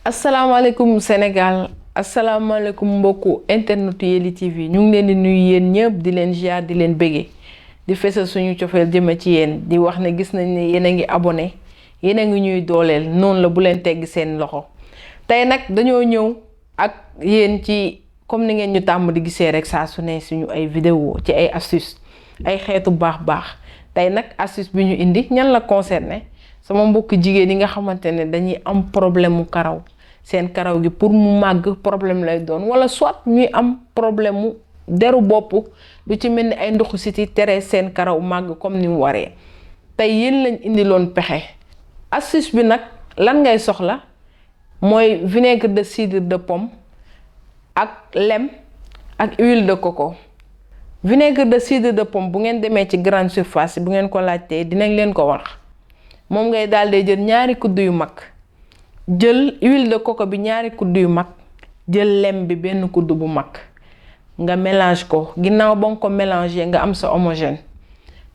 asalaamaaleykum Sénégal asalaamaaleykum mbokku internet Yelli TV ñu ngi leen di nuyu yéen ñëpp di leen ziar di leen bége di fesal suñu cofeel jëme ci yéen di wax ne gis nañ ne yéen a ngi abonné yéen a ngi ñuy dooleel noonu la bu leen tegg seen loxo tey nag dañoo ñëw ak yéen ci comme ni ngeen ñu tàmm di gisee rek saa su ne suñu ay vidéo ci ay astuce ay xeetu baax tey nag astuce bi ñu indi ñan la concerné sama mbokk jigéen yi nga xamante ne dañuy am problème mu karaw seen karaw gi pour mu màgg problème lay doon wala soit ñuy am problème mu deru bopp lu ci mel ni ay ndoxu siti tere seen karaw màgg comme ni mu waree tey yéen lañ indiloon pexe astuce bi nag lan ngay soxla mooy vinaigre de cidre de pomme ak lem ak huile de coco. Vinaigre de cidre de pomme bu ngeen demee ci grande surface bu ngeen ko laajtee dinañ leen ko wax moom ngay daal di jël ñaari kudd yu mag jël huile de coco bi ñaari kudd yu mag jël lem bi benn kudd bu mag nga mélange ko ginnaaw ba nga ko mélangé nga am sa homogène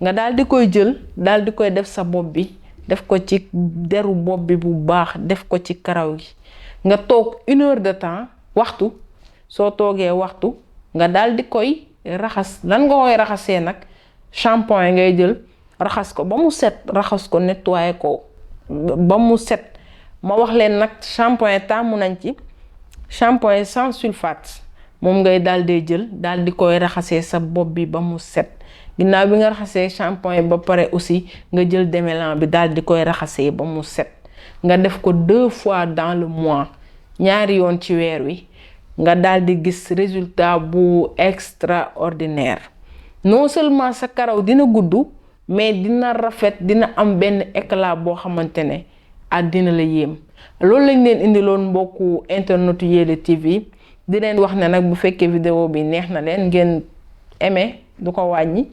nga daal di koy jël daal di koy def sa bopp bi def ko ci deru bopp bi bu baax def ko ci karaw gi nga toog 1 heure de temps waxtu soo toogee waxtu nga daal di koy raxas lan nga koy raxasee nag shampoing ngay jël raxas ko ba mu set raxas ko nettoyer ko ba mu set ma wax leen nag shampoing tàmm nañ ci shampoing sans sulfate moom ngay daal di jël daal di koy raxasee sa bopp bi ba mu set ginnaaw bi nga raxasee shampoing ba pare aussi nga jël démêlant bi daal di koy raxasee ba mu set nga def ko 2 fois dans le mois ñaari yoon ci weer wi nga daal di gis résultat bu extraordinaire non seulement sa karaw dina gudd mais dina rafet dina am benn éclat boo xamante ne àddina la yéem loolu lañ leen indiloon mbokku internet Yelli TV di leen wax ne nag bu fekkee vidéo bi neex na leen ngeen aimé du ko wàññi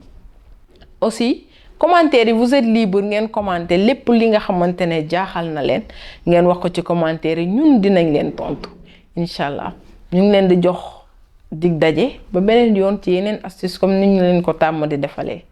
aussi commentaire yi vous êtes libre ngeen commenter lépp li nga xamante ne jaaxal na leen ngeen wax ko ci commentaire yi ñun dinañ leen tontu incha allah ñu ngi leen di jox dig daje ba beneen yoon ci yeneen astuce comme ni ñu leen ko tàmm di defalee